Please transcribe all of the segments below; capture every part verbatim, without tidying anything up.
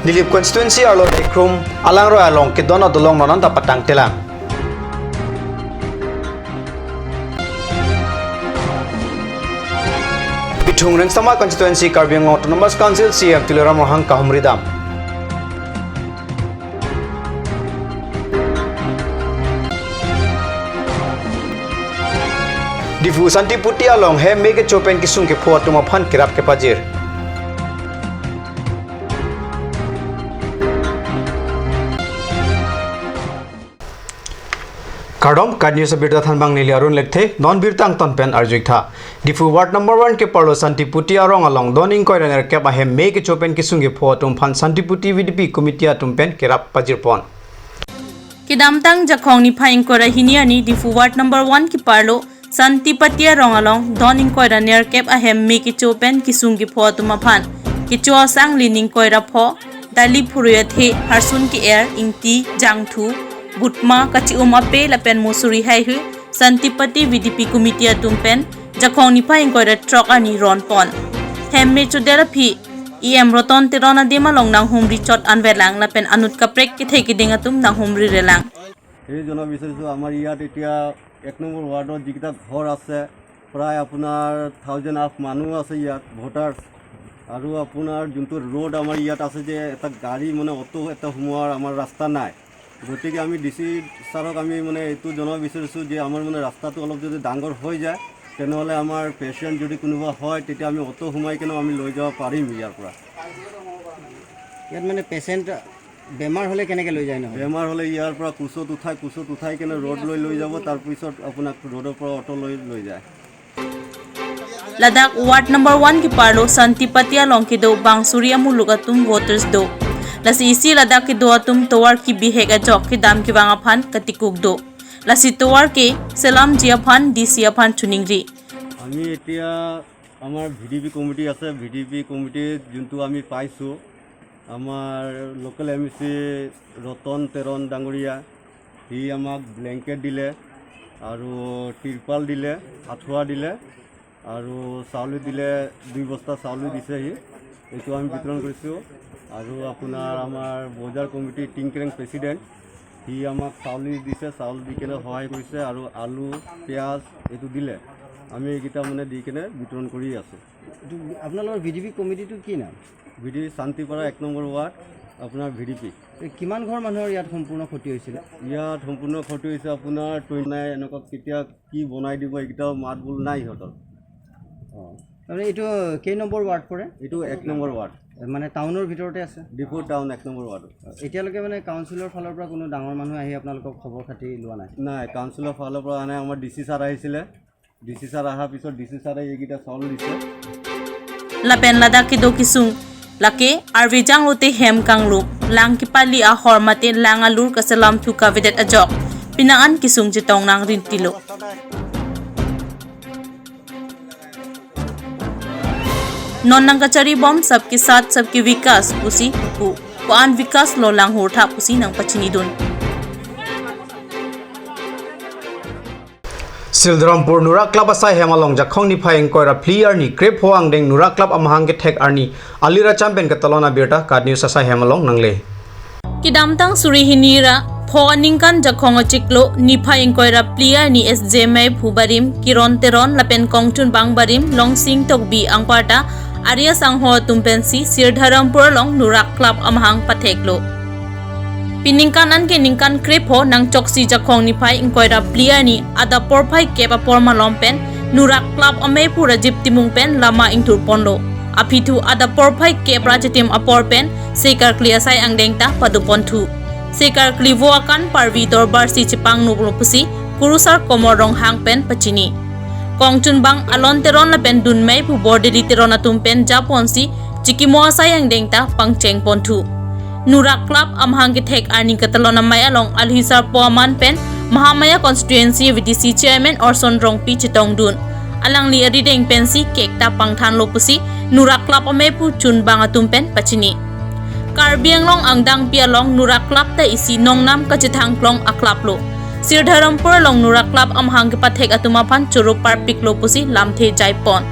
Nilip constituency arlo Dekrum Alangroi along kedon adolong non anta patangtelang. Bithung Rengsama constituency Karbi Anglong Autonomous Council C E M Tuliram Ronghang kahumri dam. Diphu Santipati along hem me kecho pen kesung kepho atum aphan kerap kepajir. Kardom, KAT News abirta thanbang neli Arun Lekthe, non birta angton pen arju-ik tha. Diphu Ward number one keparlo Santipati arong along don ingkoi ra nerkep ahem me kecho pen kesung kepho atum aphan Santipati V D P committee atum pen kerap pajirpon. Kedamtang Jakhong niphai ingkoi ra hini arni Diphu Ward number one keparlo Santipati arong along don ingkoi ra nerkep ahem me kecho pen kesung kepho atum aphan kecho asang lin ingkoi ra pho, dali phurui athe, harsun ke-er, ingti, jangthu, butma, kachi-um ape lapen mosuri haihui Santipati V D P committee atum pen Jakhong niphai ingkoi ra throk arni ronpon. Hem me chodet aphi E M Roton Teron adim along nanghumri chot anvetlang lapen anut kaprek kethe keding atum nanghumri relang. এই জনাব বিচাৰিছোঁ, আমাৰ ইয়াত এতিয়া এক নম্বৰ ৱাৰ্ডত যিকেইটা ঘৰ আছে, প্ৰায় আপোনাৰ থাউজেণ্ড আপ মানুহ আছে ইয়াত, ভোটাৰ্ছ। আৰু আপোনাৰ যোনটো ৰোড আমাৰ ইয়াত আছে যে এটা গাড়ী মানে অটো এটা সোমোৱাৰ আমাৰ ৰাস্তা নাই। গতিকে আমি ডি চি ছাৰক আমি মানে এইটো জনাব বিচাৰিছোঁ যে আমাৰ মানে ৰাস্তাটো অলপ যদি ডাঙৰ হৈ যায়, তেনেহ'লে আমাৰ পেচেণ্ট যদি কোনোবা হয়, তেতিয়া আমি অটো সোমাই কেনেও আমি লৈ যাব পাৰিম ইয়াৰ পৰা। ইয়াত মানে পেচেণ্ট বেমাৰ হ'লে কেনেকে লৈ যায় নহয়? বেমাৰ হ'লে ইয়াৰ পৰা কোচত উঠাই, কোচত উঠাই কেনে ৰোড লৈ লৈ যাব, তাৰ পিছত আপোনাক ৰোডৰ পৰা অটো লৈ লৈ যায়। Ladak Ward number one keparlo Santipati along kedo bang suri amuluk atum voters do. Lasi isi ladak kedo atum tovar kebihek ajok kedam kevang aphan katikuk do. Lasi tovar keselamji aphan D C aphan choningri. আমি এতিয়া আমাৰ V D P committee আছে, V D P কমিটিত যোনটো আমি পাইছোঁ, আমাৰ local M A চি ৰতন তেৰণ ডাঙৰীয়া, সি আমাক ব্লেংকেট দিলে আৰু তিৰপাল দিলে, আঁঠুৱা দিলে আৰু চাউল দিলে, দুই বস্তা চাউল দিছে সি। এইটো আমি বিতৰণ কৰিছোঁ। আৰু আপোনাৰ আমাৰ বজাৰ কমিটি টিংক্ৰেং প্ৰেচিডেণ্ট, সি আমাক চাউল দিছে, চাউল দি কেনে সহায় কৰিছে আৰু আলু, পিঁয়াজ এইটো দিলে। আমি এইকেইটা মানে দি কেনে বিতৰণ কৰি আছোঁ। এইটো আপোনালোকৰ ভি ডি পি কমিটিটো কি নাম? ভি ডি পি শান্তিপাৰা এক নম্বৰ ৱাৰ্ড, আপোনাৰ ভি ডি পি। এই কিমান ঘৰ মানুহৰ ইয়াত সম্পূৰ্ণ ক্ষতি হৈছিলে? ইয়াত সম্পূৰ্ণ ক্ষতি হৈছে আপোনাৰ টুৱেণ্টি নাইন, এনেকুৱা কেতিয়া কি বনাই দিব, এইকেইটাও মাত বোল নাই সিহঁতৰ। তাৰমানে এইটো কেই নম্বৰ ৱাৰ্ড পৰে? এইটো এক নম্বৰ ৱাৰ্ড। মানে টাউনৰ ভিতৰতে আছে? ডিফু টাউন এক নম্বৰ ৱাৰ্ডত। এতিয়ালৈকে মানে কাউন্সিলৰ ফালৰ পৰা কোনো ডাঙৰ মানুহ আহি আপোনালোকক খবৰ খাতি লোৱা নাই? নাই, কাউন্সিলৰ ফালৰ পৰা অহা নাই। আমাৰ ডি চি ছাৰ আহিছিলে, ডি চি ছাৰ অহাৰ পিছত ডি চি ছাৰে এইকেইটা চাউল দিছে। Lapen ladak kedo kesung lake arve janglote hem kanglup, lang kepali ahor mate lang alur kaselamthu kavedet ajok penang an kesung chetong nangrintilo. Non nangkacharibom Sabke Saath Sabke Vikas pusi pu, ko-an vikas lo langhur tha pusi nangpachinidun. Sildharampur Nurak Club asai hem along Jakhong niphai ingkoi ra phli arni krepho angdeng Nurak Club amahang kethek arni alir acham pen ketalon abirta KAT News asai hem along nangle. Kedamtang suri hini ra pho aningkan Jakhong achiklo niphai ingkoi ra phli arni S J meiphu barim Kiron Teron lapen kongchunbang barim Longsing Tokbi anparta ari asangho atum pensi Sildharampur along Nurak Club amahang patheklo. Piningkan an ke ningkan krepho nangchoksi Jakhong niphai ingkoi ra phli arni adap porphai kep apor malom pen Nurak Club ameiphu Rajib Timung pen lama ingthurponlo. Aphi thu adap porphai kep ra chitim apor pen sekarkli asai angdeng ta padoponthu. Sekarkli vo akan parvi dorbar si chepangnulo pusi kurusar Komor Ronghang pen pachini. Kongchunbang Alon Teron lapen dunmeiphu Bordeli Teron atum pen japonsi chikimo asai angdeng ta pangchengponthu. Nurak Club amahang kethek arni ketalon amei along alhisar po aman pen Mahamaya Constituency V D C Chairman Orson Rongpi chetongdun. Alangli arideng pensi cake ta pangthanlo pusi Nurak Club ameiphu chunbang atum pen pachini. Karbi Anglong angdangpi along Nurak Club ta isi nongnam kachethangklong a-club lo. Sildharampur along Nurak Club amahang kepathek atum aphan choro parpiklo pusi lamthe jaipon.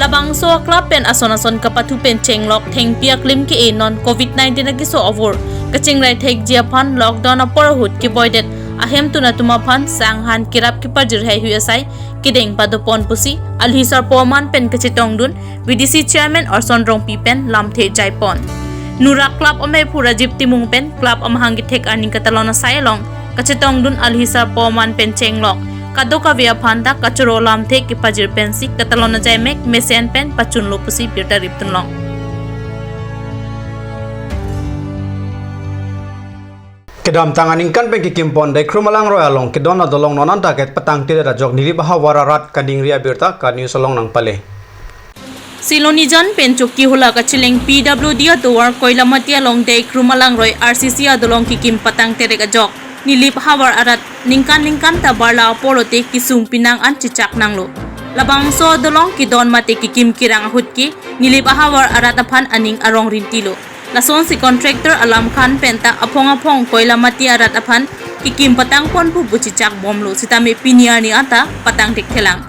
Labangso a-club pen ason ason kapathu pen chenglok thengpi aklim ke-e non covid nineteen akeso avur kachingrai thekji aphan lockdown apor ahut keboidet ahemtun atum aphan sang han kerap kepajir haihui asai kedeng padopon pusi alhi sarpo aman pen kachetongdun B D C chairman Orson Rongpi pen lamthe jaipon. Nurak club amephu Rajiv Timung pen club amahang kethek arni katalon asai along kachetongdun alhi sarpo aman pen chenglok kadokave aphan ta kachoro lamthe kepajir pensi katalon ajaimek mesen pen pachunlo pusi birta riptunlong. Kedamtang aningkan pen kekimpon Deikhru Malangroi along kedon adolong non anta kepatangtedet ajok Nilip ahavar arat kaningri abirta KAT News along nangpale. Silonijan pen Chokihola kachileng P W D atovar Koilamati along Deikhru Malangroi R C C adolong kekim patangterek ajok Nilip ahavar arat ningkan ningkan ta barla apor lote kesung pinang an chechak nanglo. Labangso adolong kedon mate kekim kerang ahut ke Nilip ahavar arat aphan aning arong rintilo. Lasonsi contractor Alam Khan penta aphong aphong Koilamati arat aphan kekim patangponpo pu chechak bomlo sitame pini arni anta patangtekthelang.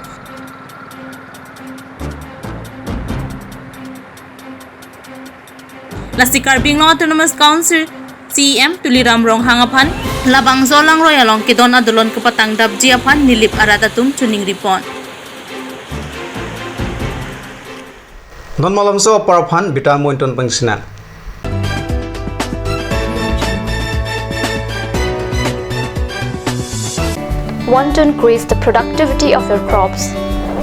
Lasi Karbi Anglong Autonomous Council C E M Tuliram Ronghang aphan labangso alangroi along kedon adolong kepatangdapji aphan Nilip arat atum chuningripon. Non malomso apor aphan birta mo ington pangsinang. Want to increase the productivity of your crops?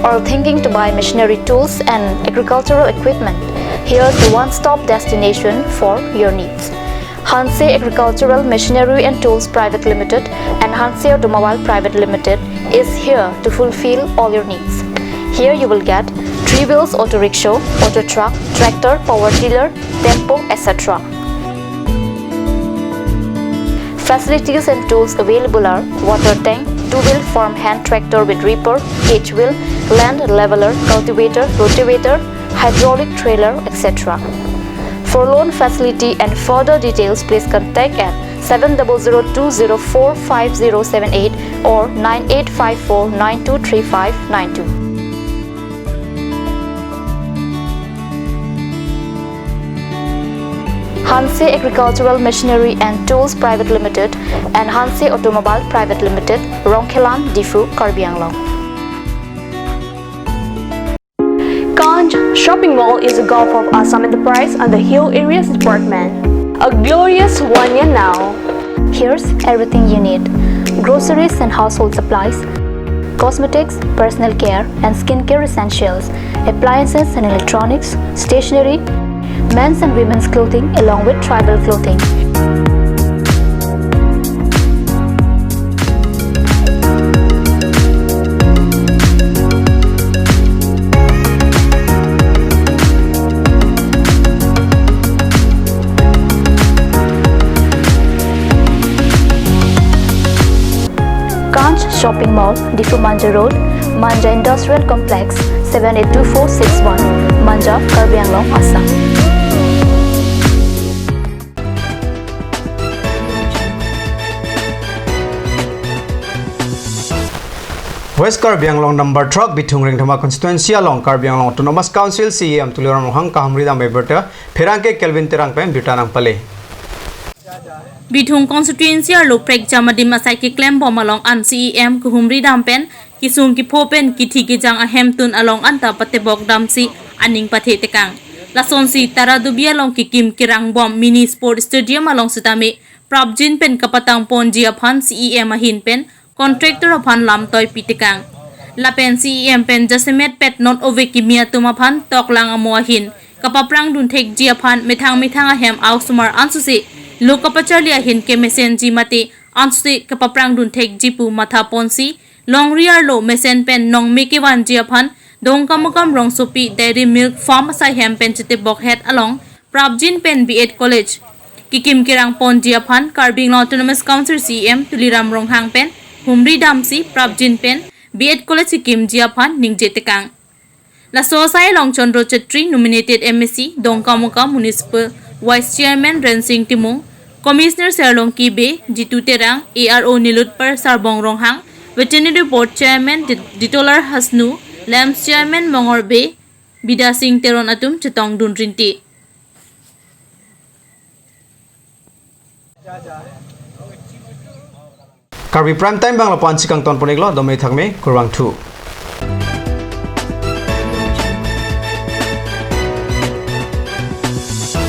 Or thinking to buy machinery tools and agricultural equipment? Here's the one-stop destination for your needs. Hanse Agricultural Machinery and Tools Private Limited and Hanse Automobile Private Limited is here to fulfill all your needs. Here you will get three wheels auto rickshaw, auto truck, tractor, power tiller, tempo, et cetera. Facilities and tools available are water tank, two-wheel farm hand tractor with reaper, cage wheel, land leveler, cultivator, rotavator, hydraulic trailer, et cetera. For loan facility and further details, please contact at seven double zero two zero four five zero seven eight or nine eight five four nine two three five nine two. Hanse Agricultural Machinery and Tools Private Limited and Hanse Automobile Private Limited, Rongkhelan, Diphu, Karbi Anglong. Kanch Shopping Mall is a Gulf of Assam enterprise under Hill Areas Department. A glorious one year now. Here's everything you need: groceries and household supplies, cosmetics, personal care and skincare essentials, appliances and electronics, stationery, men's and women's clothing along with tribal clothing. Kanch Shopping Mall, Diphu Manja Road, Manja Industrial Complex, seven eight two four six one, Manja, Karbi Anglong, Assam. West Karbi Anglong number throk Bithung Rengthama constituency along Karbi Anglong Autonomous Council C E M Tuliram Ronghang kahumri dam birta pherangke Kelvin Terang pen birta nangpale. Bithung constituency arlo prekjam adim asai keklembom along an C E M kahumri dam pen kesung kepho pen kithi kejang ahemtun along anta patebok damsi aning pathe tekang. Lasonsi Taradubi along kekim kerangbom mini sport stadium along sitame prapjin pen kapatangponji aphan C E M ahin pen contractor aphan lamtoi pi tekang. Lapen C E M pen jasemet pet non ove kimi atum aphan toklang amo ahin kapaprangdun thekji aphan methang methang ahem aosomar ansose lo kapacharli ahin kemesenji mate ansose kapaprangdun thekji pu mathaponsi longri arlo mesen pen nongme kevanji aphan Dongkamukam rongsopi Dairy Milk Farm asai hem pen chetebok het along prapjin pen B Ed College kekim kerangponji aphan Karbi Anglong Autonomous Council C E M Tuliram Ronghang pen humri damsi prapjin pen B Ed College kekimji aphan ningje tekang. Laso asai along Chandra Chetri, nominated M A C, Dongkamukam Municipal Vice Chairman Rensing Timung, Commissioner Serlongki Bey, Jitu Terang, A R O Nilotpal Sarbong Ronghang, Veterinary Board Chairman Dit-, Ditolar Hasnu, LAMPS Chairman Mongor Bey, Bidya Singh Teron atum chetongdun rinti. Karbi Prime Time bang lapu-an si kangton pon-iklo, dome thakme, kurvangthu.